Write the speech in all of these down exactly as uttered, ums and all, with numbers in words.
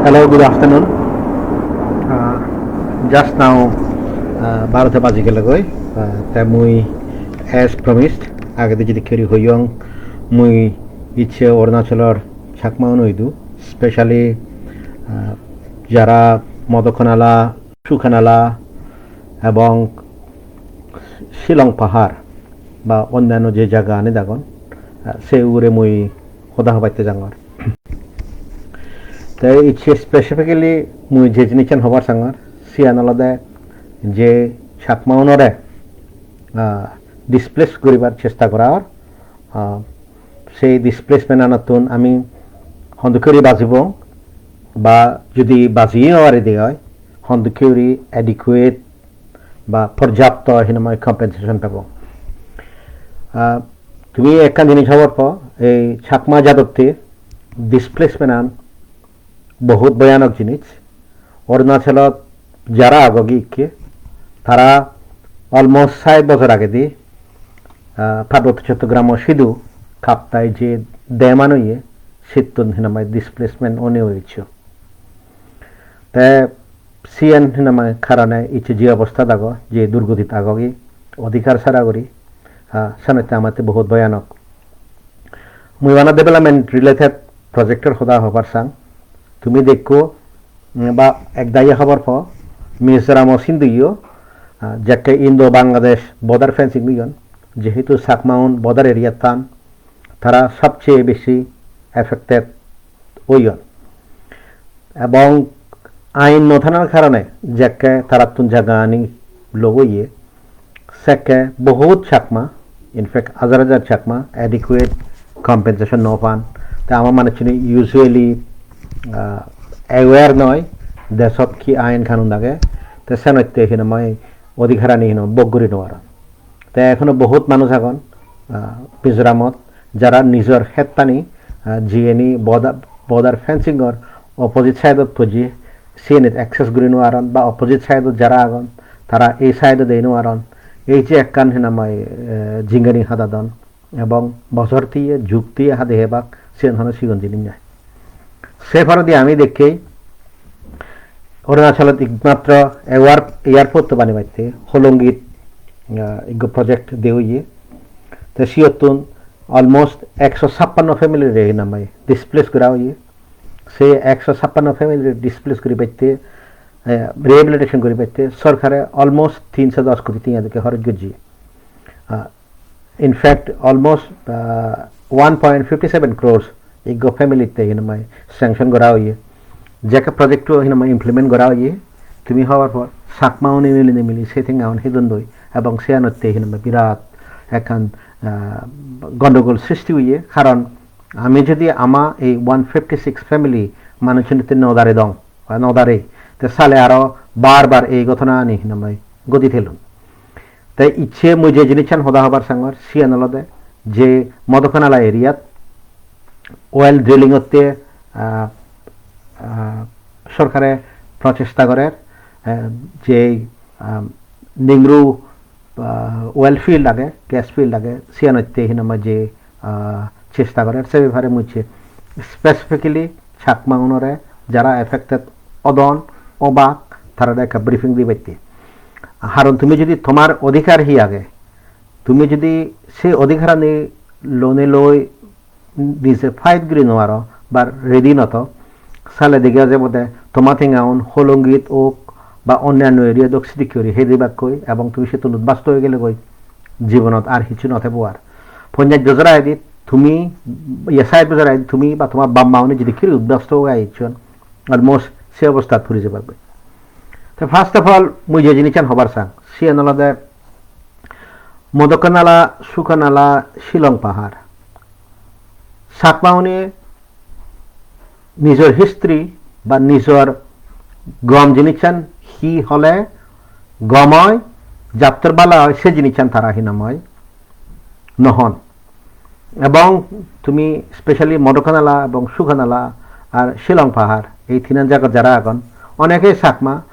Hello, good afternoon. Uh, just now, uh, baro te baji gelegoi. Uh, te mui, as promised, agedi jedikke guri hoyong, mui icche Arunachalor Chakma uno idu, specially, uh, jara Modokkanala, Sukhanala ebong Shillong pahar ba onnanno je jaga ani agon, uh, se ugure mui hoda hobatte jangor. Te icche specifically mui je jinissan hobar sangor, siyan olode je Chakma unore, ah, displace guribar chesta gora or, ah, sei displacement anottun ami hondokke guri bajibong, ba jodi bajiye no pari de oi, hondokke guri adequate ba porjapto hinamai compensation pebo. Ah, tumi ekkan jinis hobor po, ei Chakma jadotte displacement an bohut bhoyanok jinis. Arunachalot jara agogi ikke, tara almost sait bojor agedi, ah, Parbotto Chottogramo sidu Kaptai je dam an oye, sittun hinamai displacement one oye. Te siyan hinamai karone icche je obosthat ago, je durgotit agogi, odhikar sara guri, ah, senotte amatte bohut bhoyanok. Mui bana development related project or hoda hobar sang. Tumi dekko, mm, ba ek dagi hobor po, Mizoram o sindu yo, ah, jekke Indo Bangladesh border fencing oyon, jehetu Chakma un border area tan, tara sobcheye besi affected oyon. Ebong ain no thanar karone jekke tarattun jaga ani log oye, sekke bohut Chakma, in fact, hajar hajar Chakma adequate compensation no pan. Te ama manuchchune usually, ah, aware noi, desot hi ain kanun age, te senotte hinamai odhikarani hino bhog guri no paron. Te ekhono bohut manuj agon, ah, Mizoramot, jara nijor hettani, ah, jiyeni border, border fencing or opposite side ot pojje, siyenit access guri no paron, ba opposite side ot jara agon, tara ei side ot ei no paron. Ei je ekkan hinamai, eh, jingani hadadon, ebong bojor tiye, jug tiye hade hebak, siyen hono sigon jinis noi. Se poredi ami dekkei Arunachalot ekmatro air-, airport to banebatte Holongit, ah, ekko project de oye. Te siyottun almost ekso sappanno family re hinamai displace gora oye. Se ekso sappanno family re displace guribatte, eh, rehabilitation guribatte sorkare almost tinso dos koti tenga dokke horoj gojje. Ah, in fact, almost, ah, one point fifty seven crores ekko family te hinamai sanction gora oye. Jekke project to hinamai implement gora oye, tumi hobor po, Chakma une mili nimili se tenga un hedon doi, ebong siyanotte hinamai birat ekkan, ah, gondogol sristi oye, karon ami jodi ama ei one fifty six family manuchchunite no dare dong, ba no dare, te sale aro bar bar ei ghotona ani hinamai godi thelun. Te icche mui je jinissan hoda hobar sangor, siyan olode je Modokkanala area-t oil drilling otte, ah, ah, sorkare prochesta gorer, eh, je, ah, Ningru, ah, oil field age, gas field age, siyan otte hinamai je, ah, chesta gorer, se bepare mui icche specifically Chakma unore jara affected odon, obak, tarare ekka briefing dibatte. Haron tumi jodi tomar odhikar hi age, tumi jodi se odhikarani lone loi nije fight guri no paro ba ready no to, sale dega jebode toma tenga un Holongit ok ba onnanno area dok sidikke guri hei dibakkoi ebong tumi sittun udbasto oi gelegoi, jibonot ar hissu no thebo ar. Ponchas bojor agedi tumi, iye, sait bojor agedi tumi ba toma bap ma une jedikke guri udbasto oi ecchon, almost se obosthat puri jebak goi. Te first of all, mui je jinissan hobar sang, siyan olode Modokkanala, Sukhanala, Shillong pahar. Chakma une nijor history ba nijor gom jinissan hi hole gom oi, jattor bala oi, se jinissan tara hinamai no hon. Ebong tumi specially Modokkanala ebong Sukhanala ar Shillong pahar, ei tinan jagat jara agon, oneke Chakma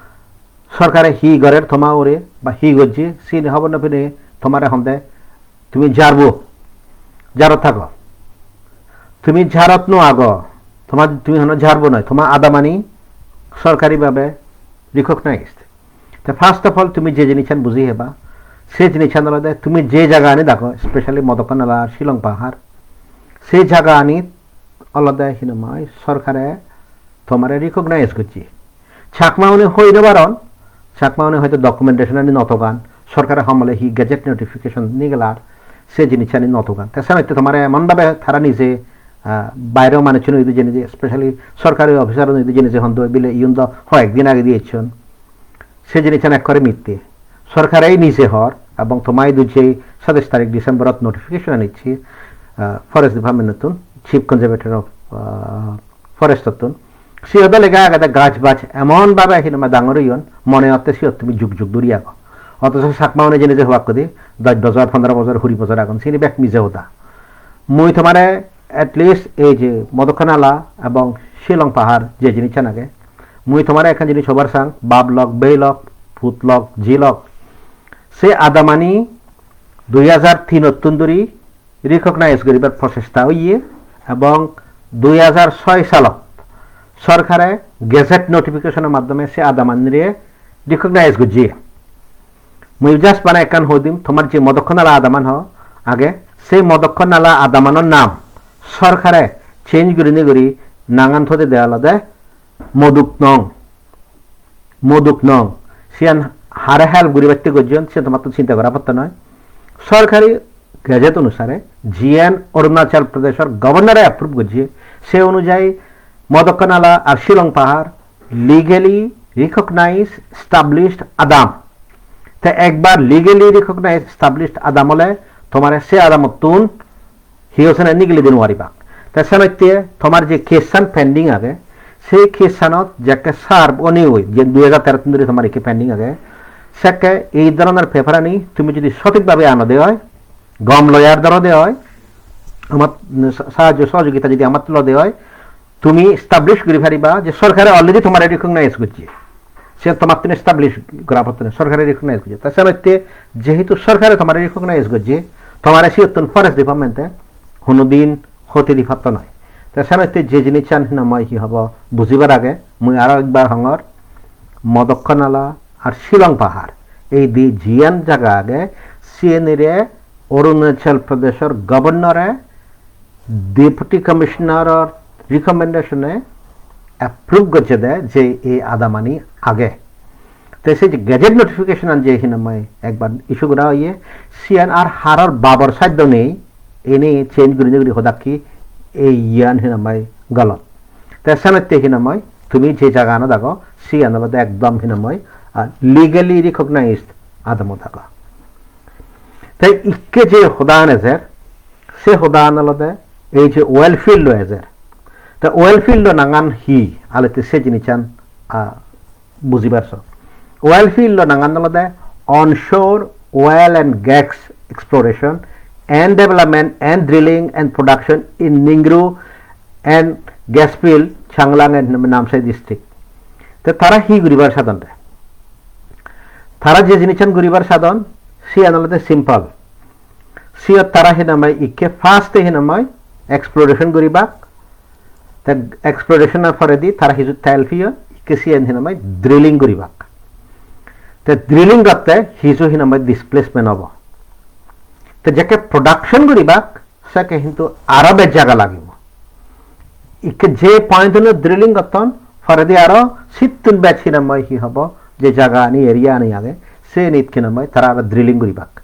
sorkare hi gorer toma ugure ba hi gojje sini hobor no pine tomare honde tumi jarbo, jarot thago. Tumi jarot no ago, toma, tumi hono jarbo noi, toma adamani sorkari bhabe recognized. Te first of all, tumi je jinissan buji heba, se jinissan olode tumi je jagani dago, specially Modokkonala ar Shillong Pahar, se jagani olode hinamai sorkare tomare recognize gocche. Chakmaune hoi no paron, Chakmaune hoyto documentation ani no togan, sorkare hamole hi gazette notification nigelar, se jinissani no togan. Te senotte tomare emon bhabe tara nije, ah, baire manuchun idu jeni je, specially sorkari officer idu jeni je hondo bile iyun do hoyek din age di ecchon. Se jinissan ekkore mitte. Sorkare nije hor, ebong toma idu je satais tarik December-ot notification an icche, ah, Forest Department-ottun, Chief Conservator of, ah, Forest-ottun. Siyot ole lega agede gaj baj emon bhabe hinamai dangor oyon, mone hotte siyot tumi jug jug dhuri ago. Othocho Chakmaune jeni je hobak hodi dosh bojor, pondro bojor, kuri bojor agon, sini bek mije hoda. Mui tomare at least ei je Modokkonala ebong Shillong Pahar je jinissan age, mui tomare ekkan jinis hobar sang, bap lok, bei lok, put lok, ji lok. Se adamani dui hajar tin-ottun dhuri recognize guribar prochesta oye ebong dui hajar soi salot sorkare gazette notification-or maddhome se adamanire recognize gojje. Mui just bana ekkan hoi dim, tomar je Modokkonala adaman ho age, se Modokkonala adamanor nam sorkare change gurinei guri nangan thoi dede olode Moduknong. Moduknong. Siyan hare help guribatte gojjon, siyan tomattun chinta gora potto noi. Sorkari gazette onusare, jiyan Arunachal Pradeshor governor-e approve gojje, se onujayi Modokkonala ar Shillong Pahar legally recognized established adam. Te ekbar legally recognized established adam ole tomare se adamottun hi hosene nigili di nuaribak. Te senotte tomar je case-an pending age, se case-anot jekke serve oni oi, je dui hajar tero tun dhuri tomar ikke pending age, sekke ei dhoronor paper-ani tumi jodi sothik bhabe anode oi, gom lawyer dhorode oi, amat sa-, sahajjo sohojogita jodi amat lode oi, tumi establish guri pariba je sorkare already tomare recognize gojje. Se tomattun establish gora potto noi, sorkare recognize gojje. Ta senotte jehetu sorkare tomare recognize gojje, tomare siyottun Forest Department-e honodin hoti di potto noi. Ta senotte je jinissan hinamai hi hobo bujibar age, mui aro ekbar hongor, Modokkonala ar Shillong Pahar, ei di jiyan jaga age, siyenire Arunachal Pradeshor governor-e Deputy Commissioner-or recommendation-e approve gojjede je ei adamani age. Te se je gazette notification-an je hinamai ekbar issue gora oye, siyan ar haror babor saddo nei, ini change gurinei guri hodakki ei iyan hinamai galot. Te senotte hinamai tumi je jaganot ago, siyan olode ekdom hinamai, ah, legally recognized adamot ago. Te ikke je hodan ejer, se hodan olode ei je oil field-o ejer. Te oil field-o nangan hi? Alette se jinissan, ah, bujibar so. Oil field-o nangan olode onshore oil and gas exploration and development and drilling and production in Ningru and gas field, Changlang and Namsai district. Te tara hi guribar sadon de? Tara je jinissan guribar sadon, siyan olode simple. Siyot tara hinamai ikke first-e hinamai exploration guribak. Te exploration-or poredi tara hiju tel piyon, ikke siyen hinamai drilling guribak. Te drilling gotte hiju hinamai displacement obo. Te jekke production guribak, sekke hintu aro bej jaga lagibo. Ikke je point-uno drilling gotton, poredi aro sittun bej hinamai hi hobo, je jaga ani, area ani age, senit hinamai tara aro drilling guribak.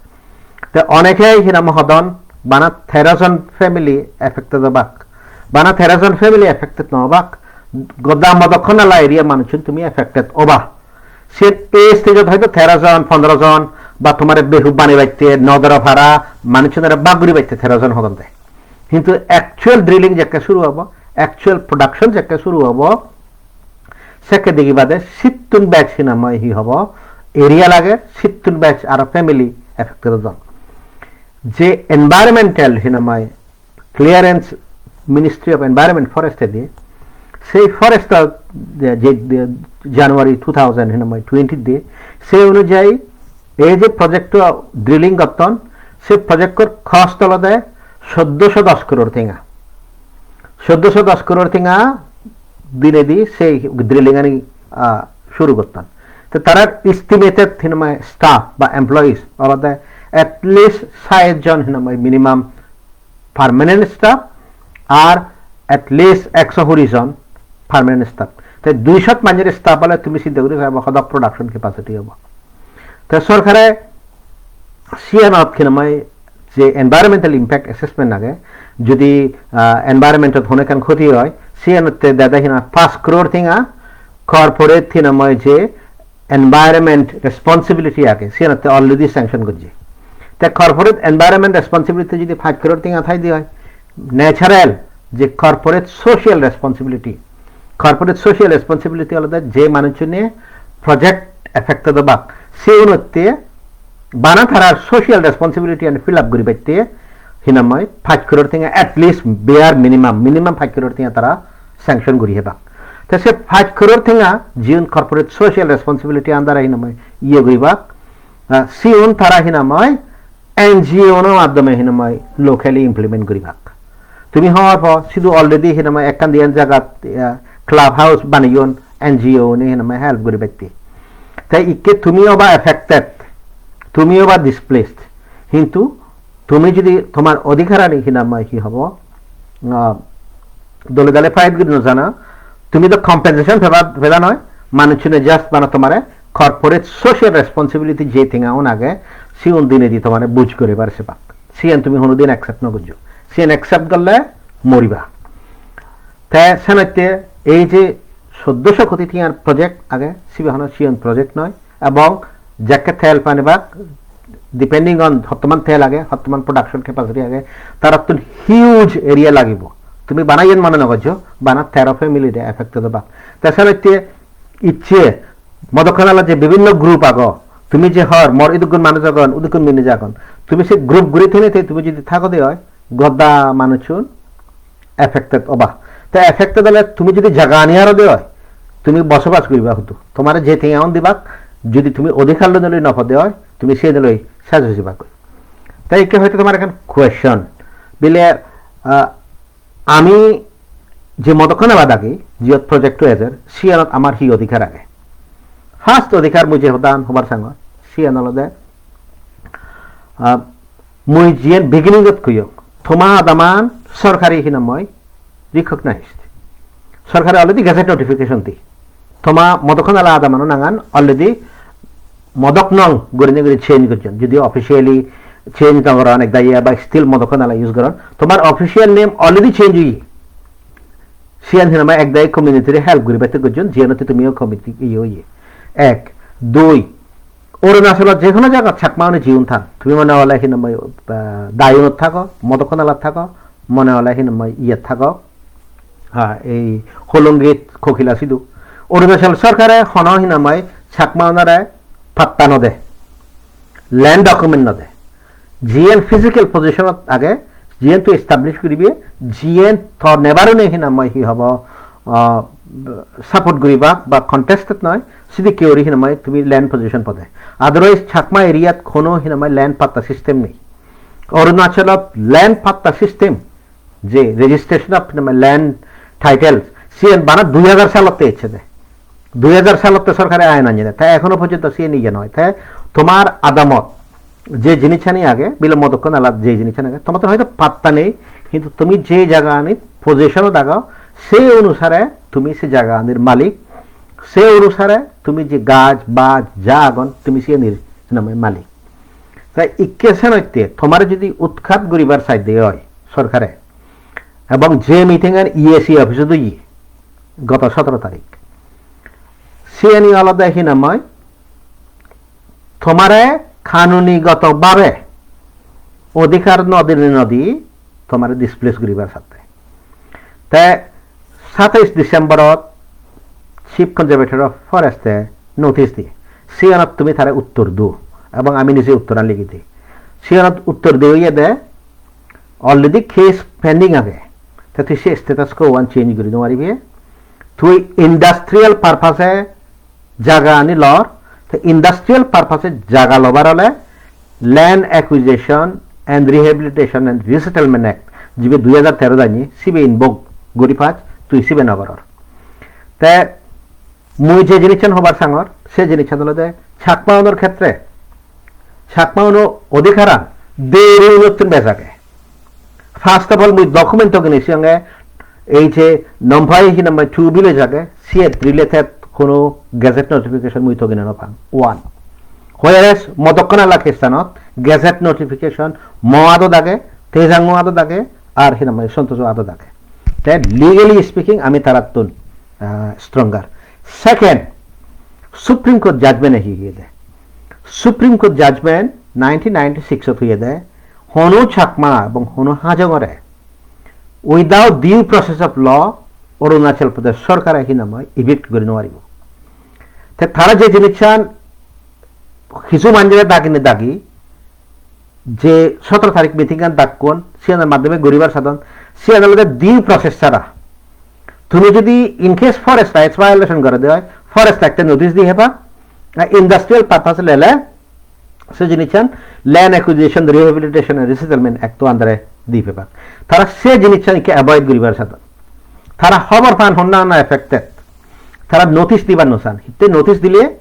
Te oneke hinamai hodon bana tero jon family affected obak. Bana tero jon family affected no obak. Goda Modokkonala area manuchun tumi affected oba. Siyen ei stage-ot hoyto tero jon, pondro jon, ba tomare behup banibatte, nodoro para, manuchunore bag guribatte tero jon hodon de. Hintu actual drilling jekke suru obo, actual production jekke suru obo, sekke degi bade sittun bej hinamai hi hobo, area lage, sittun bej aro family affected odon. Je environmental hinamai clearance, Ministry of Environment, Forest-e diye, sei forest-o je, je, je January two thousand hinamai twenty diye, sei onujayi ei je project-o drilling gotton, sei project-or cost olode soddoso dos crore tenga. Soddoso dos crore tenga dinedi sei drilling-ani ah, suru gotton. Te tarar estimated hinamai staff ba employees olode at least sait jon hinamai minimum permanent staff, ar at least ekso kuri jon permanent staff. Te duisho manjor staff ole tumi sinte guri paiba hodok production capacity obo. Te sorkare siyanot hinamai je environmental impact assessment age, jodi, ah, environment-ot hono ekkan khoti oi, siyanotte dede hina paanch crore tenga corporate hinamai je environment responsibility age, siyanotte already sanction gojje. Te corporate environment responsibility jodi paanch crore tenga thaide oi, natural je corporate social responsibility, corporate social responsibility olode je manuchune project affected obak, sigunotte bana tarar social responsibility an fill up guribatte hinamai paanch crore tenga, at least bare minimum, minimum paanch crore tenga tara sanction guri hebak. Te se paanch crore tenga jiun corporate social responsibility under hinamai iye guribak, ah, siun tara hinamai N G O no maddhome hinamai locally implement guribak. Tumi hobor po, sidu already hinamai ekkan diyan jagat, ah, club house baneyon N G O ne hinamai help guribatte. Te ikke tumi oba affected, tumi oba displaced. Hintu tumi jodi tomar odhikarani hinamai hi hobo, ah, dole dale fight guri no jana, tumi to compensation peba, peba noi, manuchune just bana tomare corporate social responsibility je tenga un age, siun dinedi tomare buj guribar sebak. Siyan tumi hono din accept no gojjo. Siyan accept gorle moriba. Te senotte ei je soddoso koti tengar project age, sibe hono siyan project noi, ebong jekke tel pani bak, depending on hottoman tel age, hottoman production capacity age, tarattun huge area lagibo. Tumi bana iyen mone no gojjo, bana tero family de affected obak. Te senotte icche Modokkanala je bibhinno group ago, tumi je hor, mor idukkun manuj agon, udukkun manuj agon, tumi se group guri thene te tumi jodi thago de oi, goda manuchun affected oba. Te affected ole tumi jodi jaga ani aro de oi, tumi bosobas guriba hudu? Tomare je tenga un dibak, jodi tumi odhikar loi no pode oi, tumi siyen loi sej oi jibak. Te ikke hoyto tomar ekkan question, bile, ah, ami je Modokkanala agi, jiyot project-to ejer, siyanot amar hi odhikar age? First odhikar mui je hodan hobar sangor, siyan olode, ah, mui jiyen beginning-ot hoyong, toma adaman sorkari hinamai recognized. Sorkare already gazette notification di. Toma Modokkanala adamano nangan already Modok nong gurinei guri change gojjon. Jodi officially change no goron, ekdagi ba still Modokkanala use goron, tomar official name already change oye. Siyan hinamai ekdagi community-re help guribatte gojjon, jiyanotte tumiyo committee iye oye. Ek, dui, Arunachalot je hono jagat Chakma-une jiun than, tumi mone hole hinamai, ah, Diyunot thago, Modokkanalat thago, mone hole hinamai iyet thago, ha, ei Holongit, Kokila sidu. Arunachal sorkare hono hinamai Chakma-unore patta no de, land document no de. Jiyen physical position-ot age, jiyen tui establish guribe, jiyen tor neighbor-une hinamai hi hobo, ah, support guribak ba contested noi, sidikke guri hinamai tumi land position pode. Otherwise, Chakma area-t hono hinamai land patta system nei. Arunachalot land patta system, je registration of hinamai land title, siyen bana dui hajar salotte ecche de. Dui hajar salotte sorkare ain anye de. Te ekhono porjonto siyen iye noi. Te tomar adamot je jinissani age, bile Modokkanalat je jinissani age, tomattun hoyto patta nei, hintu tumi je jagaganit possession-ot ago, se onusare tumi se jagaganir malik, se onusare tumi je gaj, baj, ja agon, tumi siyenir hinamai malik. Tai ikke senotte tomare jodi utkhat guribar saide oi sorkare, ebong je meeting-an E A C office-ot oye goto sotoro tarik, siyeni olode hinamai tomare kanunigoto bhabe odhikar no dine no di tomare displace guribar satte. Te satais December-ot Chief Conservator of Forest-e notice diye. Siyanot tumi tare uttor do, ebong ami nije uttoran ligi di. Siyanot uttor de oyede, already case pending age. Te tui se status quo-an change guri no paribe. Tui industrial purpose-e jaga ani lor, te industrial purpose-e jaga lobar ole Land Acquisition and Rehabilitation and Resettlement Act, jibe dui hajar tero danni, sibe invoke guri pach, tui sibe no goror. Te Mui je jinissan hobar sangor, se jinissan olode Chakma unor khetre, Chakma uno odhikaran deri unottun bej age. First of all, mui document togini siyonge, ei je Nompai hi nang hoi two village age, siyot related hono gazette notification mui togini no pang. One. Whereas Modokkonala case-anot gazette notification mo adot age, Tejang o adot age, ar hi nang hoi Santosh o adot age. Te legally speaking, ami tarattun, ah, stronger. Second, Supreme Court judgment-e hi hoyede? Supreme Court judgment nineteen ninety-six-ot hoyede, hono Chakma ebong hono Hajongore without due process of law Arunachal Pradesh sorkare hi nang hoi evict guri no paribo. Te tara je jinissan hissu manjore dagine dagi, je sotoro tarik meeting an dakkon, siyanor maddhome guribar sadon, siyan olode due process sara. Tumi jodi in case forest rights violation gore de oi, forest act-e notice di peba, ar industrial purpose lele se jinissan Land Acquisition, Rehabilitation and Resettlement Act-o under-e di peba. Tara se jinissan ikke avoid guribar sadon. Tara hobor pan honna honna affected. Tara notice dibar no san. Hitte notice dile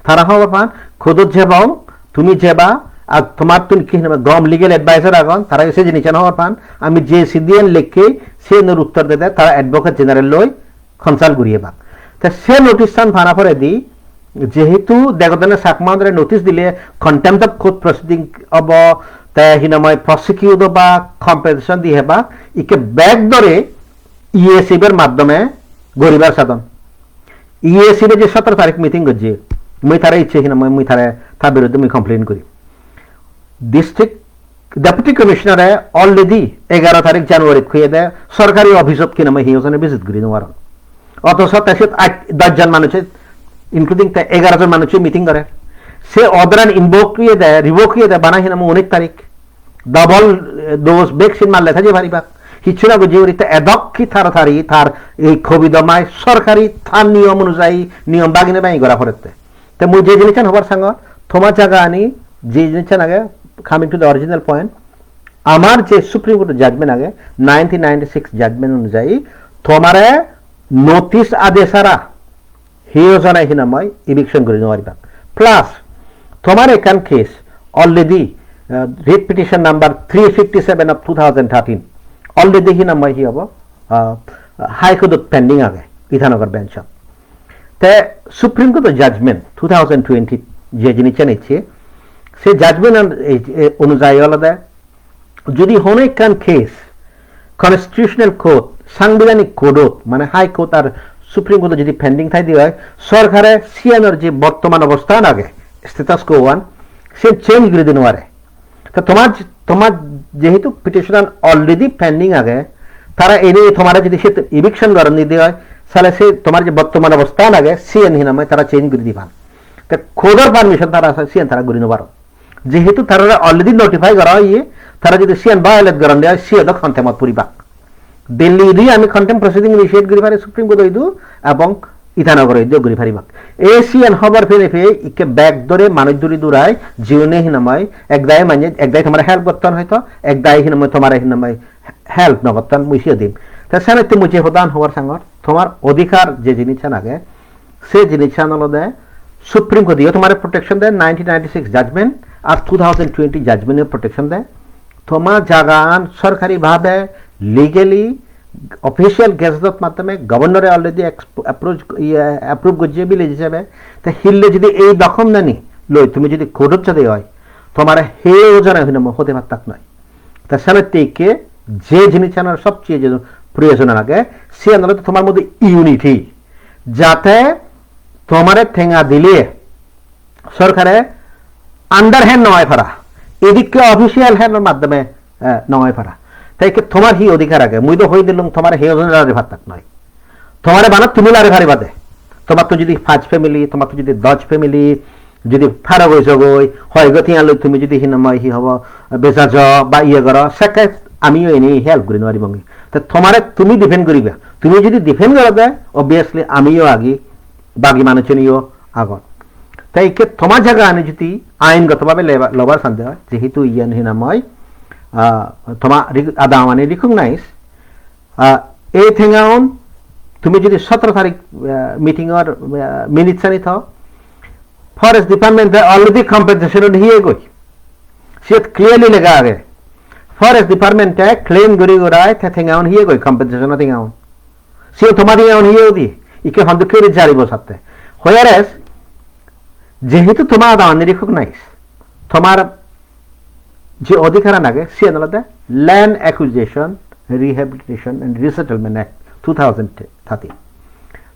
tara hobor pan, court-ot jebong, tumi jeba, ar tomattun hi nang hoi gom legal advisor agon, tara se jinissan hobor pan, ami je sidiyan lekke, siyanor uttor dede, tara advocate general loi consult guri ebak. Te se notice-an pana poredi, jehetu degodone Chakma unore notice dile contempt of court proceeding obo, te hi nang hoi prosecute oba, compensation di peba, ikke bek dore E A C B-r maddhome guribar sadon. E A C B je sotoro tarik meeting gojje, mui tare icche hi nang hoi, mui tare, ta biruddhe mui complain guri. District Deputy Commissioner-e already egaro tarik January-t hoyede sorkari office-ot hi nang hoi hi hojone visit guri no paron. Othocho te siyot ach-, dosh jon manuche, including te egaro jon manuche meeting gore. Se order-an invoke hoyede, revoke hoyede bana hi nang hoi unis tarik. Double, eh, dose vaccine marle thaje paribak. Hissu na gojje guri te edok hi taratari tar ei covid-o mai sorkari tar niyom onujayi niyom bagine bagi gora porette. Te mui je jinissan hobar sangor, toma jagani je jinissan age, coming to the original point, amar je Supreme Court judgment age, nineteen ninety-six judgment onujayi tomare notice ade sara hiyo jone hi nang hoi eviction guri no paribak. Plus, tomar ekkan case already, uh, writ petition number three fifty-seven of two thousand thirteen, already hi nang hoi hi obo, uh, High Court-ot pending age, Itanagar bench-ot. Te Supreme Court-o judgment two thousand twenty je jinissan ecche, se judgment an-, ei, ei onujayi olode jodi hono ekkan case Constitutional Court, Sangbidhanik Court-ot, mane High Court ar Supreme Court-ot jodi pending thaide oi, sorkare siyanor je bortoman obosthan age, status quo-an, siyan change guri di no pare. To tomar, tomar jehetu petition-an already pending age, tara ene tomare jodi se eviction goron dide oi, sale se tomar je bortoman obosthan age, siyan hi nang hoi tara change guri diban. Te court-or permission tara asa, siyan tara guri no paron. Jehetu tarare already notify gora oye, tara jodi siyan violate goron de oi, siyan do contempt-ot puribak. Delhi idu ami contempt proceeding initiate guri pari Supreme Court idu ebong Itanagar idu guri paribak. Ei siyan hobor pene peye ikke bek dore manuj duri durai, jiune hi nang hoi, ek dagi manje, ek dagi tomare help gotton hoito, ek dagi hi nang hoi tomare hi nang hoi help no gotton, mui siyo dim. Te senotte mui je hodan hobor sangor, tomar odhikar je jinissan age, se jinissan olode Supreme Court-e tomare protection de, nineteen ninety-six judgment ar two thousand twenty judgment-e protection de. Toma jagaan sorkari bhabe legally official gazette-or maddhome governor-e already ex-, approach, iye, approve gojje village hisebe. Te hille jodi ei document ani loi tumi jodi court-ot jade oi, tomare heo jone hi nang hoi hode pattak noi. Te senotte ikke je jinissanor sobcheye je proyojon age, siyan olode tomar moddhe unity. Jate tomare tenga dile sorkare underhand no oi para, edikke official hand-or maddhome, eh, no oi para. Te ikke tomar hi odhikar age? Mui do hoi dilung tomare heo jone lari pattak noi. Tomare bana tumi lari pariba de. Tomattun jodi pach family, tomattun jodi dosh family, jodi paro goi jogoi, hoi go tiyan loi tumi jodi hi nang hoi hi hobo, beja jo ba iye goro, sekke amiyo eni help guri no paribong. Te tomare tumi defend guriba. Tumi jodi defend goro de, obviously amiyo agi, bagi manuchuniyo agon. Te ikke toma jagani jodi aingoto bhabe leba-, lobar sande oi, jehetu iyan hi nang hoi, ah, toma ri-, adamani recognize, ah, ei tengaun Tumi jodi sotoro tarik, ah, meeting-or, ah, minutes ani tho, Forest Department-e already compensation-ot hiye goi. Siyot clearly lega age. Forest Department-e claim guri gurai te tengaun hiye goi, compensation-o tengaun. Siyo toma tengaun hiye udi. Ikke hondokke guri jaribo satte. Whereas, jehetu toma adaman recognize, tomar je odhikaran age, siyan olode Land Acquisition, Rehabilitation and Resettlement Act two thousand thirteen.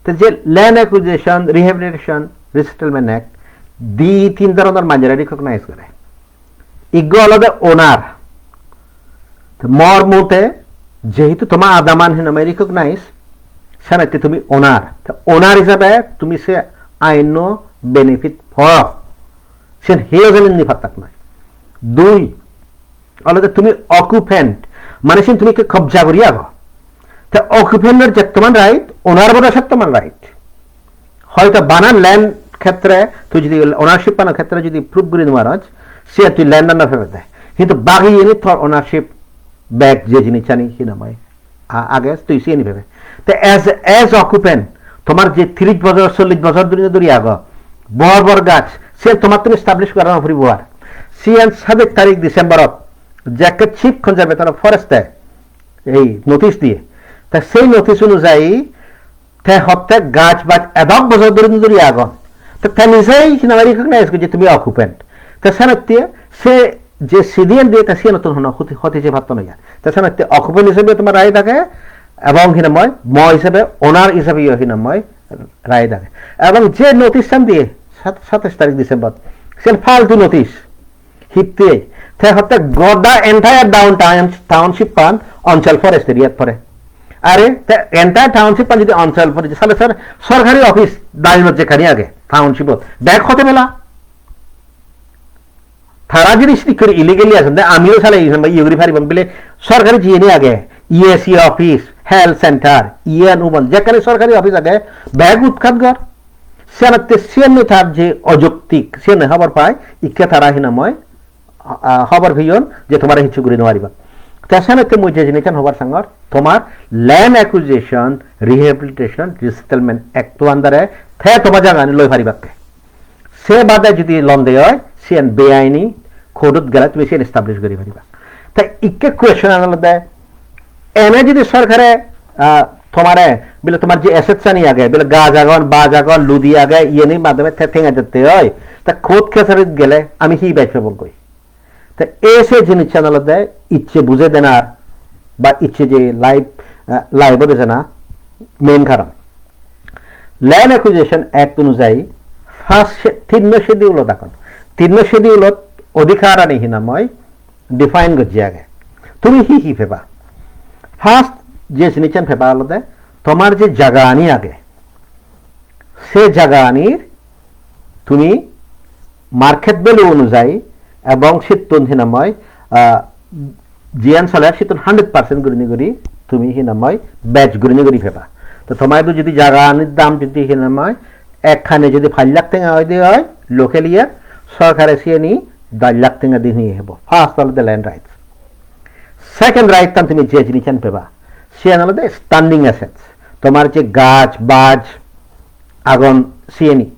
Te je Land Acquisition, Rehabilitation, Resettlement Act di tin dhoronor manjore recognize gore. Iggo olode owner. Te mor mote jehetu toma adaman hinamai recognize, senotte tumi owner. Te owner hisabe tumi se ainno benefit po. Sen heyo jani ni pattak noi. Dui, olode tumi occupant, mane sen tumi ikke kobja guri ago. Te occupant-or jettoman right, owner-or settoman right. Hoyto bana land khetre tui jodi ownership-ano khetre jodi prove guri nw paros, se tui land-an nw pebe de. Hintu bagi ini tor ownership back je jinisani hinamai a-, age tui siyeni pebe. Te as, as occupant, tomar je tiris bojor, chollish bojor dhuri dhuri ago, bor bor gaj, siyan tomattun establish gora no puribo ar. Siyan sadej tarik December-ot, jekke Chief Conservator of Forest-e ei notice diye. Ta sei notice onujayi te hotte gaj baj edok bojor dhuri dhuri agon. Te te nijei hinamai recognize gojje tumi occupant. Te senotte se je sidiyan diye te siyanottun hono hoti, hoti je patto noi ar. Te senotte occupant hisabe tomar right age, ebong hinamai mo hisabe, owner hisabeyo hinamai right age. Ebong je notice-an diye sat-, satais tarik December, sen faltu notice. Hitte? Te hotte goda entire downtown, township-an Anchal Forest area-t pore. Are te entire township-an jodi Anchal Forest, sale sar sorkari office dainot jekkani age township-ot, bek hote mela. Tara jodi sidik guri illegally ason, te amiyo sale iye, iye guri paribong bile sorkari jiyeni age, E A C office, health center, iyan ubon, jekkani sorkari office age, bek utkat gor. Senotte siyan tar je ojuktik, siyan hobor pai, ikke tara hinamai, a, a, hobor peyon je tomare hissu guri nw paribak. Te senotte mui je jinissan hobar sangor, tomar Land Acquisition, Rehabilitation, Resettlement Act-o under-e te toma jagani loi paribakke. Se bade jodi londe oi, siyan beaini, court-ot gele tumi siyan establish guri pariba. Te ikke question-an olode, ene jodi sorkare, ah, tomare, bile tomar je assets-ani age, bile gaj agon, baj agon, ludi age, iyeni madhyome te tenga jette oi, ta court kechari-t gele ami hi bej pebong goi? Te ei se jinissan olode icche buje denar ba icche je live, eh, live-ot ejana main karon. Land Acquisition Act onujayi first sche-, tinno schedule-ot agon. Tinno schedule-ot odhikar ani hinamoi define gojje age. Tumi hi hi peba? First je jinissan peba olode tomar je jaga ani age, se jaga anir tumi market value onujayi ebong sittun hinamoi, ah, jiyan soler sittun hundred percent gurinei guri tumi hinamoi bej gurinei guri peba. To tomar idu jodi jaga anir dam jodi hinamoi ekkani jodi pach lakh tenga oide oi, locally-e sorkare siyeni doj lakh tenga di niye hebo. First olode land rights. Second right-tan tumi je jinissan peba, siyan olode standing assets. Tomar je gaj baj agon siyeni.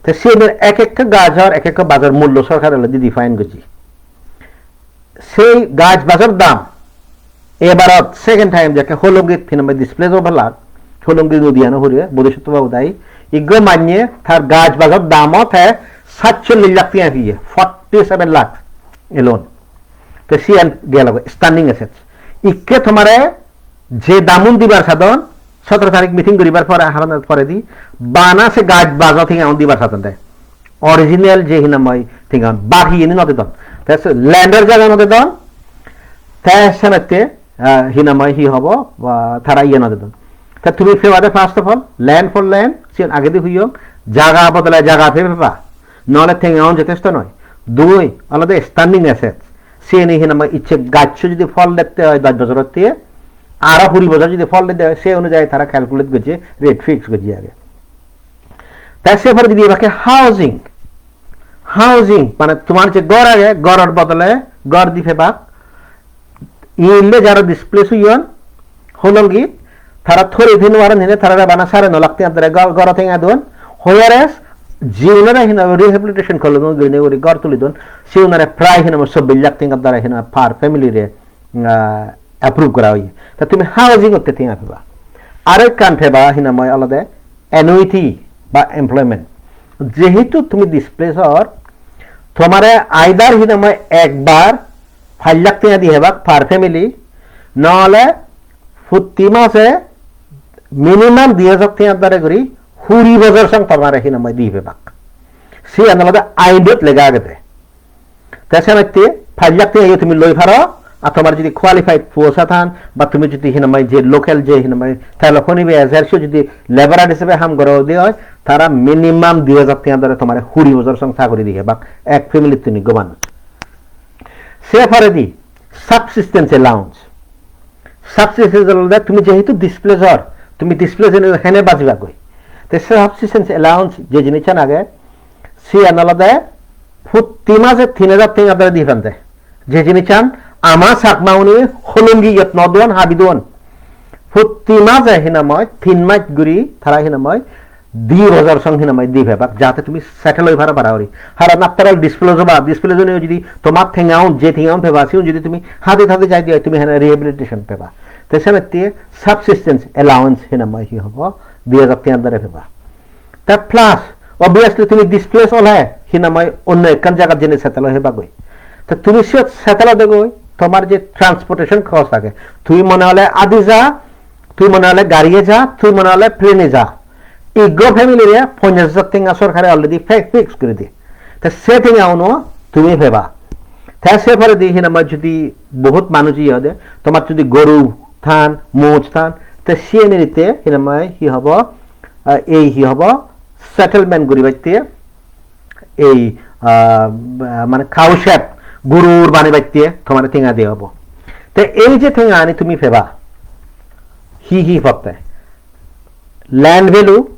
Te siyenir ek ekka gajor ek ekka bajor mullo sorkare olode define gojje. Sei gaj bajor dam ebarot second time jekke Holongit hinamai displace obar lak, Holongi nodi ano hure, Bodhisattva Babu dai, iggo manye tar gaj bajor damo te satchollish lakh tenga piye, forty seven lakh alone. Te siyan gelo standing assets. Ikke tomare je damun dibar sadon, sotoro tarik meeting guribar pore, haron poredi, bana se gaj bajo tengaun dibar sadon de. Original je hinamoi tengaun, baki ini no dedon. Te se land-or jaga no dedon, te senotte, ah, hinamoi hi hobo, ba, tara iye no dedon. Te tumi pebade first of all, land for land, siyan agedi huyong, jaga bodole jaga peba. Nole tengaun jotesto noi. Dui, olode standing assets. Siyeni hinamoi icche gaccho jodi phol dette oi doj bojorotte, aro kuri bojor jodi phol dette oi, se onujayi tara calculate gojje, rate fix gojje age. Te se pore jodi ebake housing, housing, mane tomar je ghor age, ghoror bodole ghor di pebak, ille jara displace oyon, Holongi, Tara thori thin waron hine tarare bana sare no lakh tenga dare gor, goro tenga don. Whereas jiunore hine rehabilitation kolodon, gurinei guri gor tulidon, siunore prai hine mo sobbish lakh tenga dare hine per family re, ah, approve gora oye. Ta tumi housing otte tenga peba. Aro ekkan peba hine moi olode annuity ba employment. Jehetu tumi displace or, tomare either hine moi ekbar pach lakh tenga di hebak per family, nole protti mase minimum dui hajar tenga dare guri kuri bojor song tomare hine moi di hebak. Siyan olode ainot lega agede. Te senotte pach lakh tenga tumi loi paro, ar tomar jodi qualified post than, ba tumi jodi hine moi je local je hine moi telo khoni be ejer, se jodi laborer hisebe ham goro de oi, tara minimum dui hajar tenga dare tomare kuri bojor song sagori di hebak ek family tuni goban. Se poredi subsistence allowance. Subsistence olode tumi jehetu displace or, tumi displace hene, hene bajibagoi. Te subsistence allowance je jinissan age, siyan olode protti mase tin hajar tenga dore di pande. Je jinissan ama Chakma uni holongi iyot no duon, habi duon. Protti mase hinamoi tin mas guri tara hinamoi di bojor song hinamoi di pebak, jate tumi settle oi paro para guri. Haron after all displace oba, displace onei jodi tomar tengaun, je tengaun peba, siun jodi tumi hade hade jai di oi, tumi hene rehabilitation peba. Te senotte subsistence allowance hinamoi hi hobo, dui hajar tenga dore peba. Te plus, obviously tumi displace ole hinamoi onno ekkan jagat jeinei settle oi pebagoi. Te tumi siyot settle odegoi, tomar je transportation cost age, tumi mone ole adi ja, tui mone ole gariye ja, tui mone ole plane-e ja. Iggo family-re ponjash hajar tenga sorkare already fi-, fix guri diye. Te se tenga uno tumi peba. Te se poredi hinamoi jodi bohut manuj iye ode, tomar jodi goru than, moj than, te siyenirite hinamoi hi hobo, ah, ei hi hobo, settlement guribatte ei, ah, mane cow shed, gurur banibatte tomare tenga diye obo. Te ei je tenga ani tumi peba, hi hi potte? Land value,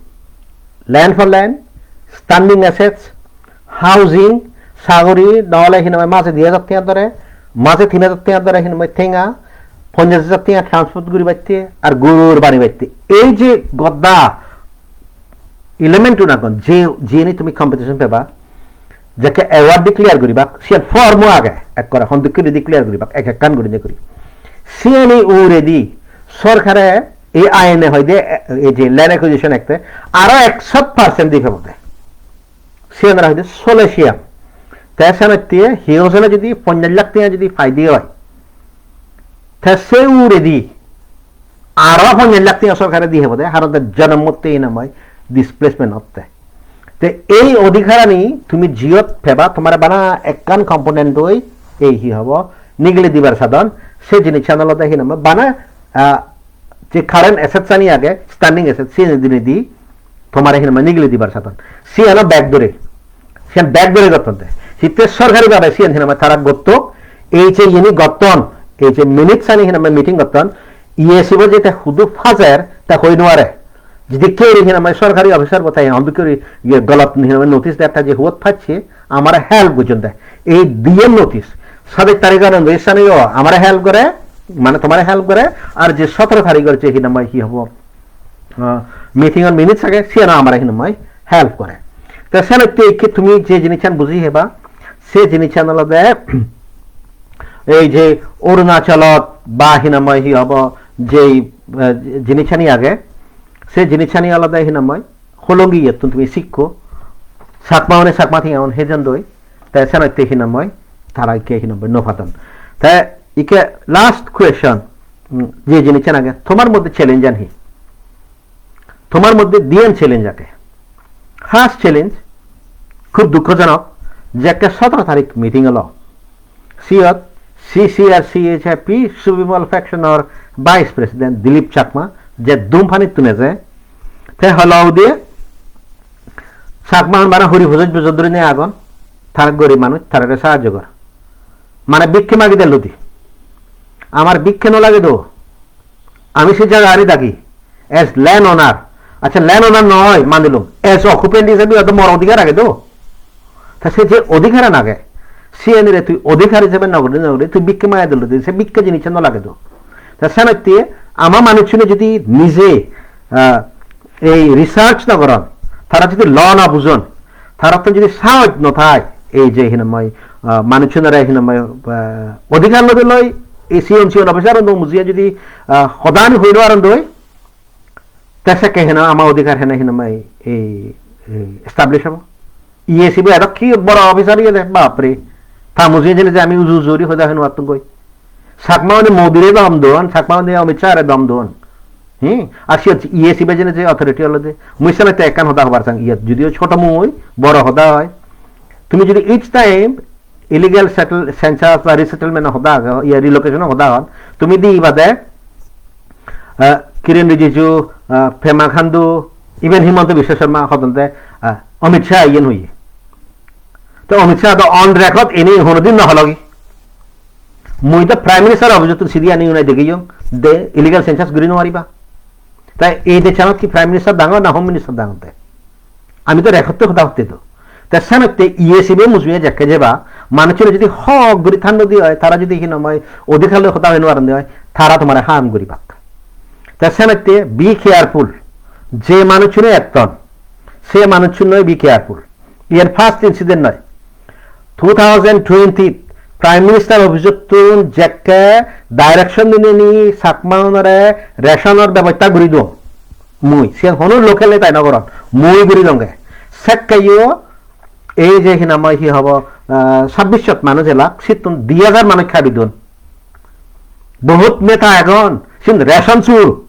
land for land, standing assets, housing, sagori, nole hinamai mase di hajar tenga dore, mase tin hajar tenga dore hinamai tenga, ponjash hajar tenga transport guribatte, ar gurur banibatte. Ei je goda element-un agon, je, jiyeni tumi compensation peba, jekke award declare guribak, siyan form-o age, ekkore hon dokke guri declare guribak, ek ekkan gurinei guri. Siyeni uguredi sorkare ei aine hoide, ei je Land Acquisition Act-e aro ekshot percent di pebode. Siyan aro hoide sole siyan. Te senotte hi hojone jodi ponjash lakh tenga jodi paide oi, te se uguredi aro ponjash lakh tenga sorkare di pebode, haron te jonom motte hinamoi displacement otte. Te ei odhikarani tumi jiyot peba, tomare bana ekkan component-oi ei hi hobo, nigili dibar sadon, se jinissan olode hinamoi bana, ah, je current assets ani age, standing assets, siyeni dinedi tomare hinamoi nigili dibar sadon. Siyano back dore. Siyan back dore gotton te. Hitte sorkari bhabe siyan hinamai tara gotto, ei je yeni gotton, ei je minutes ani hinamai meeting gotton, iye sibo je te hudu pajer, ta hoi nuare. Jodi keri hinamai sorkari officer bo tai hon dokke guri iye golot hinamai notice der ta je huot pacche, amare help gojjon de. Ei diyen notice, sadej tarigor notice ani yo amare help gore, mane tomare help gore, ar je sotoro tarigor je hinamai hi hobo, ah, meeting-or minutes age, siyano amare hinamai help gore. Te senotte ikke tumi je jinissan buji heba, se jinissan olode ei je Arunachalot ba hinamai hi hobo, je, eh, jinissani age, se jinissani olode hinamai holongi iyottun tumi sikko, Chakma-une Chakma tengaun hejandoi, te senotte hinamai tara ikke hinamai no padon. Te ikke last question, mm, je jinissan age, tomar moddhe challenge-an hi? Tomar moddhe diyan challenge age. First challenge, khub dukhojonok, je ekke sotoro tarik meeting olo. Siyot C C R C H P Subimal faction-or Vice President Dilip Chakma je Dhumpanittun eje, te holo ude Chakma-un bana huri pojoj bojor dhuri ne agon, tara gorib manuj, tarare sahajjo gor. Mane bikke magi de ludi. Amar bikke no lage do. Ami se jaga ani dagi as land owner. Accha, land owner noi, manilung. As occupant hisabe odo mor odhikar age do. Ta se je odhikar an age, siyanire tui odhikar hisabe no guri, no guri, tui bikke magi de ludi, se bikke jinis no lage do. Ta senotte Ama manuchchune jodi nije, ah, ei research no goron, tara jodi law no bujon, tarattun jodi sahoj no thai, ei je hinamai, ah, manuchchunore hinamai, ah, odhikar loi loi, ei sigon sigon officer-un do mujunge jodi, ah, hodani hoi no paron doi, te sekke hena ama odhikar hena hinamai ei, ei establish obo. E A C bo edok hi boro officer iye de, bapre. Ta mujunge jene je ami uju uju guri hoda hoi no pattong goi. Chakma-une Modi-re dom don, Chakma-une Amit Shah-re dom don. Hi? Ar siyot E A C bo jene je authority olode. Mui senotte ekkan hoda hobar sang, iyot judiyo choto mui, boro hoda oi. Tumi judi each time illegal settle, census ba resettlement hoda age, iya relocation hoda hon, tumi di ibade, ah, Kiren Rijiju, ah, Pema Khandu, even Himanta Biswa Sarma hodonde, ah, Amit Shah iyen hoye. To Amit Shah to on record ini honodin no hologi. Mui to Prime Minister office-ottun sidi ani unai degeyong, de illegal census guri no pariba. Tai ei dechanot hi Prime Minister dangor na Home Minister dangor de? Ami to record-to hoda hotte do. Te senotte E A C bo mujunge jekke jeba, manuchchune jodi hok guri thanno di oi, tara jodi hinamai odhikar loi hoda hoi no paron de oi, tara tomare ham guribak. Te senotte be careful. Je manuchchune etton, se manuchchunoi be careful. Iyen first incident noi. Two thousand twenty Prime Minister office-ottun jekke direction dineni Chakma-unore ration-or bebosta guri duon. Mui, siyan hono local neta-i no goron. Mui guri donge. Sekkeyo ei je hinamai hi hobo, ah, sabbisshot manuj elak, sittun di hajar manuj habi duon. Bohut neta agon, siun ration sur.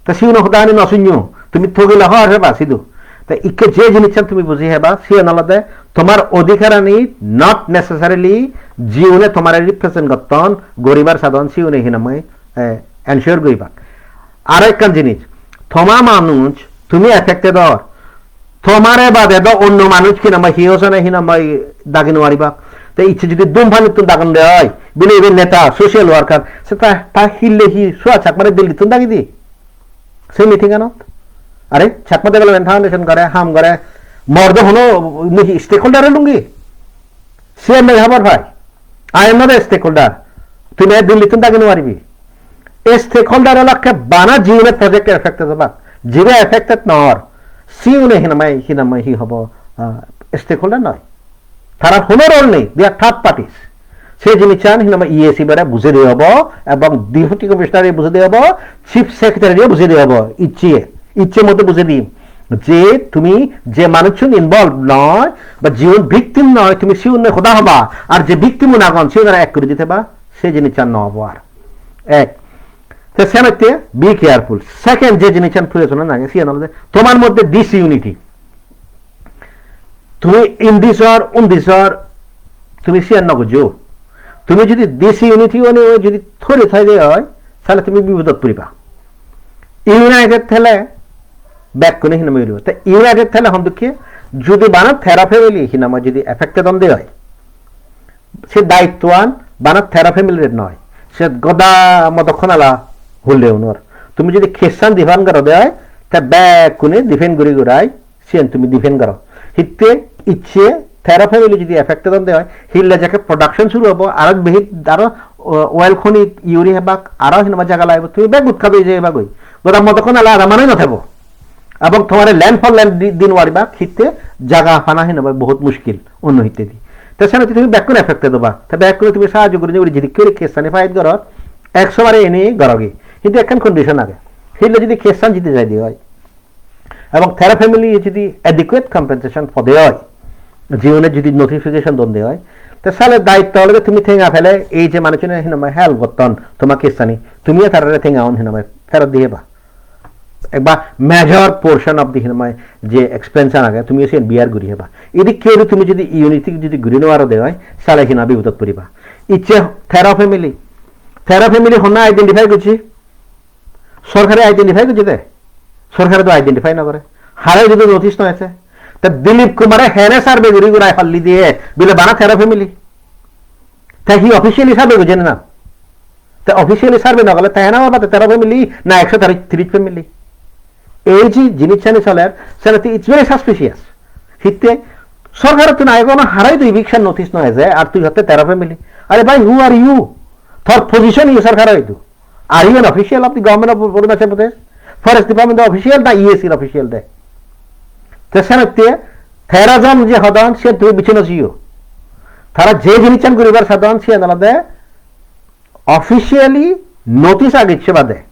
Te siuno hodani no sunyo. Tumi thogile hor heba sidu. Te ikke je jinissan tumi buji heba, siyan olode tomar odhikarani not necessarily jiune tomare represent gotton, goribar sadon siune hinamai, eh, ensure guribak. Aro ekkan jinis, toma manuj, tumi affected or, tomare bade do onno manuj hinamai hi hojone hinamai dagi no paribak. Te icche jodi Dhumpan-ottun dagon de oi, bile ibe neta, social worker, se ta, ta hille hi Suhas Chakmare Delhi-ttun dagi di? Se meeting-anot? Are, Chakma Development Foundation gore, ham gore, mor do hono ni stakeholder-o lungi? Siyan noi habar pai. I am not a stakeholder. Tui nahi Delhi-ttun dagi no paribi. Stakeholder olakke bana jiune project affected obak. Jibe affected nor, siune hinamai, hinamai hi hobo, ah, stakeholder noi. Tarar hono role nei, they are third parties. Se jinissan hinamai E A C bore bujei de obo, ebong Deputy Commissioner-e bujei de obo, Chief Secretary-e bujei de obo, icche, icche mote bujei di. Je tumi je manuchun involve noi, ba jiun victim noi, tumi siunne hoda hoba, ar je victim un agon, siunore ek guri dite ba, se jinissan no obo ar. Ek. Te senotte be careful. Second je jinissan proyojon age, siyan olode tomar moddhe disunity. Tumi indi sor, undi sor, tumi siyan no gojjo. Tumi jodi disunity one jodi thori thai de oi, tale tumi bipodot puriba. United thele bekkune hinamai uribo. Te united thele hon dokke, jodi bana tero family hinamai jodi affected on de oi, se daittoan bana tero family-r noi, se goda Modokkonala hulle unor. Tumi jodi case-an defend goro de oi, te bekkune defend guri gurai siyen tumi defend goro. Hitte icche tero family jodi affected on de oi, hille jekke production suru obo, aro behi, aro, o, oil khoni uri hebak, aro hinama jaga lagibo, tumi bek utkado oi jebak goi. Goda Modokkonala adamane no thebo. Ebong tomare land for land di, di no paribak, hitte jaga pana hinaba bohut mushkil onno hittedi. Te senotte tumi bekkun affected oba. Te bekkune tumi sahajjo gurinei guri jedikke guri case ani fight goror, ekso bare eni gorogi. Hintu ekkan condition age. Hille jodi case an jiti jai de oi, ebong tero family jodi adequate compensation pode oi, jiune jodi notification don de oi, te sale daitto olode tumi tenga pele ei je manuchune hinamai help gotton toma case ani, tumiyo tarare tenga un hinamai ferot diye ba. Ekba major portion of the hinamai je expense an age, tumi siyen bear guri heba. Idikke guri tumi jodi unity jodi guri no paro de oi, sale hina bipodot puriba. Icche tero family, tero family honna identify gocche? Sorkare identify gocche de? Sorkare do identify no gore. Hare jodi notice no ese. Te Dilip Kumare hene survey guri gurai holli diye, bile bana tero family. Te hi officially survey gojjene na? Te officially survey no gole te hena obode tero family na ekso tiris family? Ei je jinissani soler, senotte it's very suspicious. Hitte sorkarottun age kono harai tui eviction notice no eje, ar tui hotte tero family. Are bhai, who are you? Tor position hi sorkaro idu? Are you an official of the government of Arunachal Pradesh? Forest Department official na E A C official de? Te senotte tero jon je hodon, se tumi bichche no jiyo. Tara je jinissan guribar sadon, siyan olode officially notice agicche bade.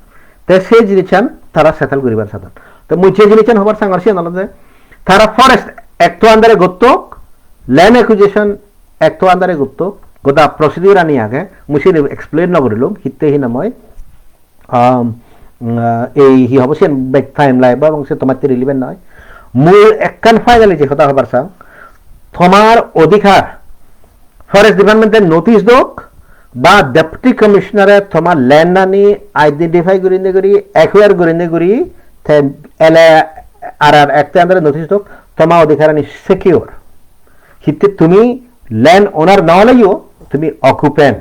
Te se jinissan tara settle guribar sadon. Te mui je jinissan hobar sangor, siyan olode tara Forest Act-o under-e gottok, Land Acquisition Act-o under-e gottok, goda procedure ani age, mui sini explain no gorilung, hitte hi namoi. Um, uh, ei hi hobo, siyan bek time lagebo ebong se tomatte relevant noi. Mui ekkan finally je hoda hobar sang, tomar odhikar, Forest Department-e notice dok ba Deputy Commissioner-e tomar land ani identify gurinei guri, acquire gurinei guri, te L A R R Act-o under-e notice dok, tomar odhikar ani secure. Hitte tumi land owner no oleyo, tumi occupant.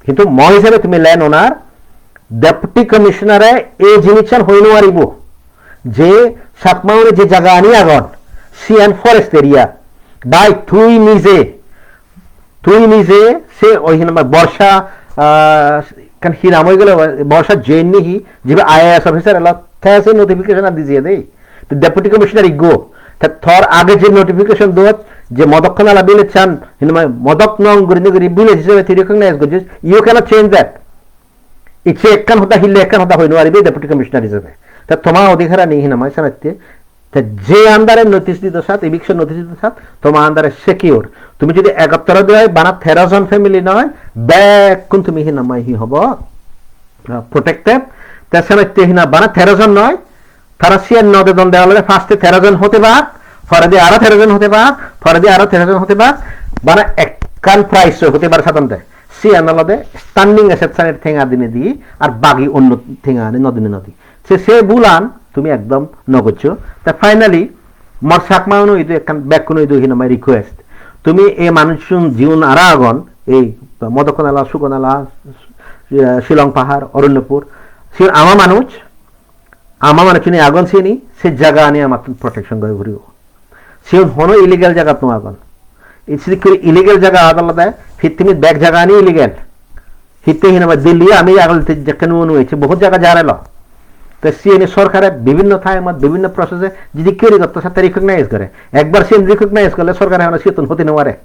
Hintu mo hisebe tumi land owner, Deputy Commissioner-e ei jinissan hoi no paribo je Chakma-une je jaga ani agon, siyan forest area. Bhai, tui nije, tui nije se oi hinamai Borsa, ah, kan hi nam oi gelo, Borsa Jain ni hi, jibe I A S officer elo, te se notification an dijiye de. Te Deputy Commissioner iggo. Te tor age je notification dot, je Modokkonala village-an, hinamai Modok nong gurinei guri village hisebe tui recognize gojjis, you cannot change that. Icche ekkan hoda hille ekkan hoda hoi no paribe Deputy Commissioner hisebe. Te toma odhikar ani hinamai sanatte. Te je under-e notice dito sat, eviction notice dito sat, toma under-e secure. Tumi jodi egattoro de oi, bana tero jon family noi, bekkun tumi hinamai hi hobo? Ah, protected. Te senotte hina bana tero jon noi, tara siyan no dedon de olode first-e tero jon hote pak, poredi aro tero jon hote pak, poredi aro tero jon hote pak, bana ekkan price hote pare sadon de. Siyan olode standing asset sanir tenga dinei di, ar bagi onno tenga ani no dinei no di. Se, se bhulan tumi ekdom no goccho. Te finally, mor Chakma-uno idu ekkan, bekkuno idu hinamai request. Tumi ei manuchun jiun ara agon, ei Modokkonala, Sugonala, eh, Shillong Pahar, Aranyapur, siun ama manuj, ama manuchuni agon sini, se jaga ani amattun protection gori guribo. Siun hono illegal jagat no agon. Ei sidikke illegal jaga agon olode, pittimit bek jaga ani illegal. Hitte hinamai Delhi ami agol te jekke nuo nuo ecche, bohut jaga jar elo. Te siyeni sorkare bibinno time-ot, bibinno process-e jidi query gotto satte recognize gore. Ekbar siyen recognize gorle sorkare hono siyottun hoti no pare.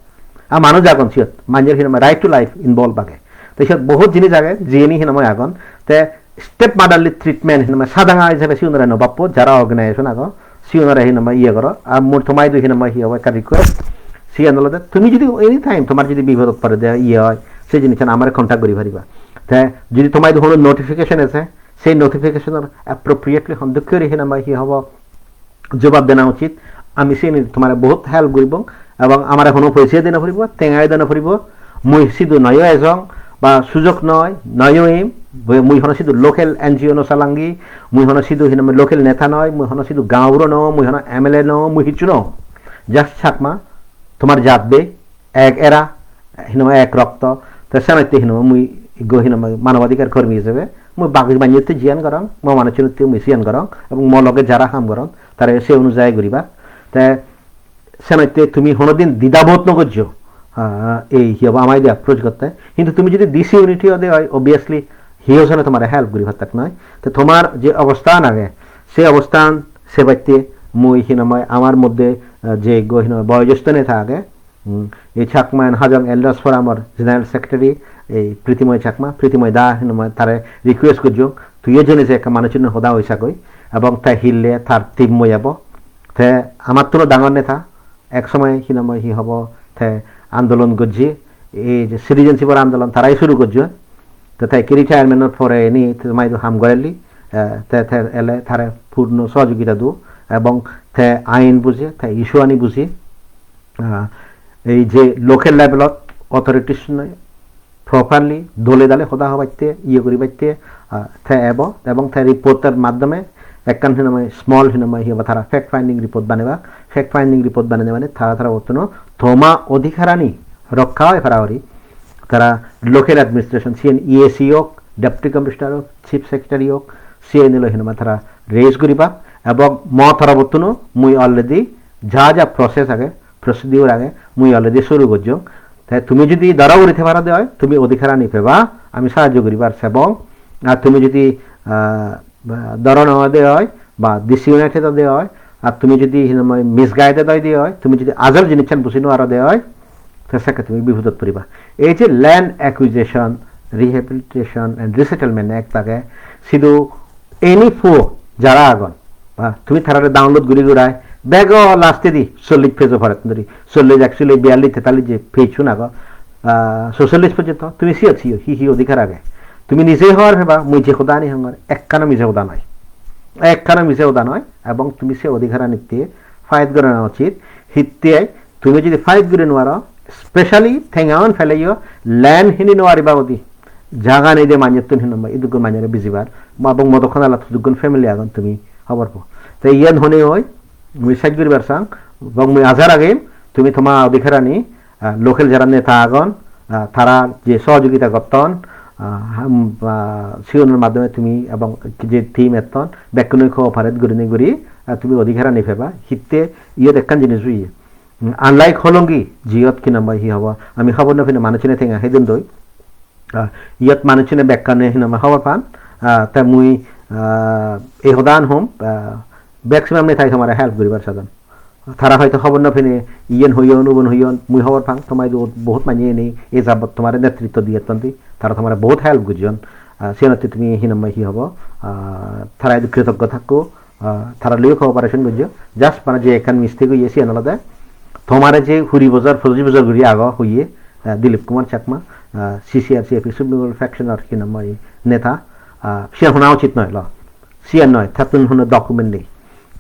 A manuj agon siyot, manjor hinamai right to life involve age. Te siyot bohut jinis age, jiyeni hinamai agon. Te step motherly treatment hinamai sadanga hisebe siyunore no bappo, jara organization agon. Siyunore hinamai iye goro. Ar mor tomaidu hinamai hi hobo ekka request. Siyan olode tumi jodi any time tomar jodi bipodot pore de iye oi, se jinissan amare contact guri pariba. Te jodi tomaidu hono notification ese, sei notification-or appropriately hondokke guri hinamai hi hobo jobab dena uchit. Ami siyeni tomare bohut help guribong ebong amare hono poisa dena poribo, tenga dena poribo. Mui sidu noyo ejong ba sujok noi, noyo im, mui hono sidu local N G O no salangi, mui hono sidu hinamai local neta noi, mui hono sidu gaonburo no, mui hono M L A no, mui hissu no. Just Chakma, tomar jat bei, ek era, hinamai ek rokto, te senotte hinamai mui iggo hinamai manobadhikar kormi hisebe, mui bagi manjotte jiyan gorong, mo manuchchunotte mui siyan gorong, ebong mo loge jara ham goron, tare se onujayi guribak. Te senotte tumi honodin didabodh no gojjo, ah, ei hi hobo ama idu approach gotte. Hintu tumi jodi disunity ode oi, obviously, hiyo jone tomare help guri pattak noi. Te tomar je obosthan age, se obosthan sebatte mui hinamai amar moddhe, ah, je iggo hinamai boyojostho neta age, Hmm, ei Chakma and Hajong Elders Forum-or General Secretary, ei Pritimoy Chakma, Pritimoy da, hinamai tare request gojjong, tuiyo jene je ekka manuchunor hoda hoi sagoi, ebong te hille tar team-moi ebo. Te amattun dangor neta, ek somoy hinamai hi hobo, te andolon gojje, ei je citizenship-or andolon tarai suru gojjon. Te te ikke retirement-or pore ini te maidu ham gorelli, eh, te, te ele tare purno sohojogita do, ebong te ain buje, te issue ani buje. Ah, ei je local level-ot authorities-une properly dole dale hoda hobatte, iye guribatte, ah, te ebo, ebong te report-or maddhome ekkan hinamai small hinamai hi hobo tara fact finding report banebak, fact finding report banei banei tara tara ottuno toma odhikarani rokka oi para guri tara local administration, siyen E A C ok, Deputy Commissioner ok, Chief Secretary ok, siyen loi hinamai tara raise guribak, ebong mo torobottuno mui already ja ja process age, procedure age, mui already suru gojjong. Te tumi jodi doro guri thei paro de oi, tumi odhikarani peba, ami sahajjo guribar sebong. Ar tumi jodi, ah, ba, doro no ode oi, ba disunited ode oi, ar tumi jodi hinamai misguided ode oi, tumi jodi ajol jinissan buji no parode oi, te sekke tumi bipodot poriba. Ei je Land Acquisition, Rehabilitation and Resettlement Act age, sidu any four jara agon, ba tumi tarare download guri gurai dego, lastedi chollish page o pore duri, chollish, ekchollish, biyallish, tetallish je page un agon, ah, socholish porjonto, tumi siyot siyo hi hi odhikar age. Tumi nije hobor peba, mui je hodani hongor, ekkano mije hoda noi. Ekkano mije hoda noi, ebong tumi se odhikaranitte fight gorana uchit. Hitte tumi jodi fight guri no paro, specially tenga un peleyo land hini no pariba udi. Jaga nei de manjottun hinamai, idukko manjore bijibar, ma ebong Modokkhonala hudukkun family agon tumi hobor po. Te iyen hone oi, mui sej guribar sang, ebong mui aja ragim, tumi toma odhikarani, ah, local jara neta agon, ah, tara je sohojogita gotton, ah, ham, ah, sigunor maddhome tumi ebong je team etton, bekkune cooperate gurinei guri, ah, tumi odhikarani peba. Hitte iyot ekkan jinis oye. Hmm, unlike Hollongi, jiyot hi nang hoi hi hobo, ami hobor no pine manuchune tenga hedon doi. Ah, iyot manuchune bekkune hi nang hoi hobor pan. Ah, te mui, ah, ei hodan hom, ah, maximum netai tomare help guribar sadon. Tara hoito hobor no pine iyen hoyon, ubon hoyon, mui hobor pang, toma idu bohut manye ene ei jabot tomare netritto diyetton di, tara tomare bohut help gurijon. Ah, siyenotte tumi hi nang hoi hi hobo, ah, tara idu kritoggo thakko, ah, tara loiyo cooperation gojjo. Just mane je ekkan mistake oye, siyan olode tomare je kuri bojor, pojoj bojor guri ago hoye, ah, Dilip Kumar Chakma, ah, C C R C F East Bengal faction or hi nang hoi neta, ah, siyan hona uchit noi lo. Siyan noi, tattun hono document nei.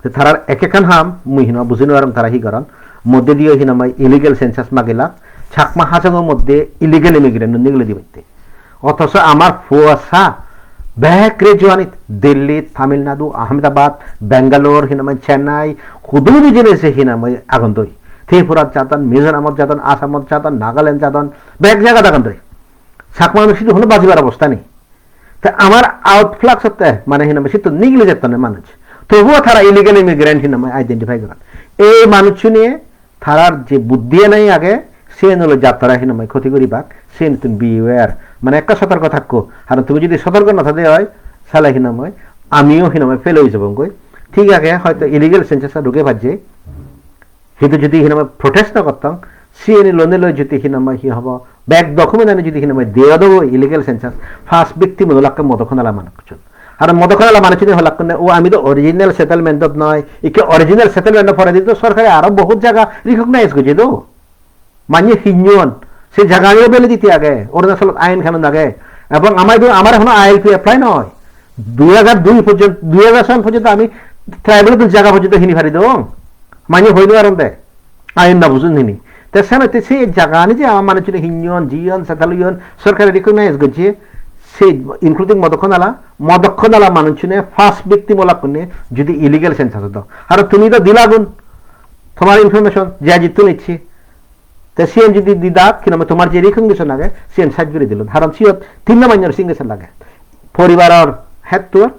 Te tarar ek ekkan ham mui hino buji no parong tara hi goron. Moddediyo hi nang hoi illegal census magilak, Chakma Hajong-o modde illegal immigrant nigili dibatte. Othoso amar puosa bek region-it, Delhi, Tamil Nadu, Ahmedabad, Bangalore, hi nang hoi Chennai, hudu hijeni se hi nang hoi agon doi. Tripurat jadon, Mizoramot jadon, Assamot jadon, Nagaland jadon, bek jagat agon doi. Chakma manuj sidu hono bajibar obosta nei. Te amar outflux otte, mane hi nang hoi sittun nigili jettone manuj. Tobuo tara illegal immigrant hi nang hoi identify goron. Ei manuchchune tarar je buddhi enai age, siyen olo jat tara hi nang hoi khoti guribak, siyenittun beware. Mane ekka sotorko thakko. Karon tumi jodi sotorko no thade oi, sale hi nang hoi, amiyo hi nang hoi fail oi jebongoi. Thik age, hoito illegal census-a dhuge pajje. Hintu jodi hi nang hoi protest no gotton, siyeni lonei loi jodi hi nang hoi hi hobo, bek document ani jodi hi nang hoi deyo do illegal census, first victim olakke Modokkhonala manuchchun. Ar Modokkhonala manuchchune holakkune, "O, ami do original settlement-ot noi, ikke original settlement-o poredi do sorkare aro bohut jaga recognize gojje do." Manye hinyon, se jaga ani validity age, Arunachalot ain kanun age, ebong amai do, amar hono I L P apply noi. Dui hajar dui porjonto, dui hajar sal porjonto ami tribal-o jaga porjonto hini pari dong. Manye hoi no paron de. Ain no bujun hini. Te senotte se jagani je ama manuchune hinyon, jiyon, settle oyon, sorkare recognize gojje, se including Modokkhonala, Modokkhonala manuchune first victim olakkune jodi illegal census odo. Ar tumi do dilagun, tomar information, je jittun icche. Te siyen jodi didak, hi nang hoi tomar je recognition age, siyen side guri dilun. Karon siyot tinno manjor signature lage. Poribaror head-to,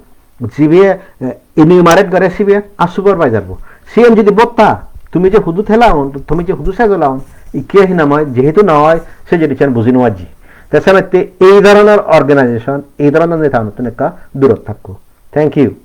jibe, eh, enumerate gore sibe, ar supervisor bo. Siyen jodi botta, tumi je hudu thela on, tumi je hudu sejol on, ikke hi nang hoi, jehetu noi, se jodi siyen buji no pajji. Te senotte ei dhoronor organization, ei dhoronor neta unottun ekka durot thakko. Thank you.